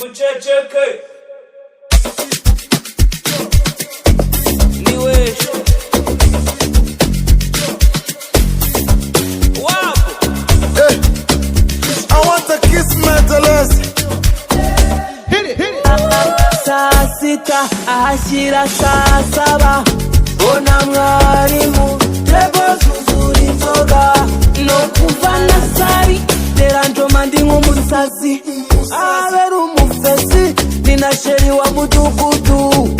Muceceke niwe wapo. Hey, I want to kiss metalist. Saa sita ahashyira saa saba, bona mwarimu tebo zuzura inzoga no kuva na sari teranjoma, ndi nk'umusazi abera umufesi ni na sheri wa mudugudu.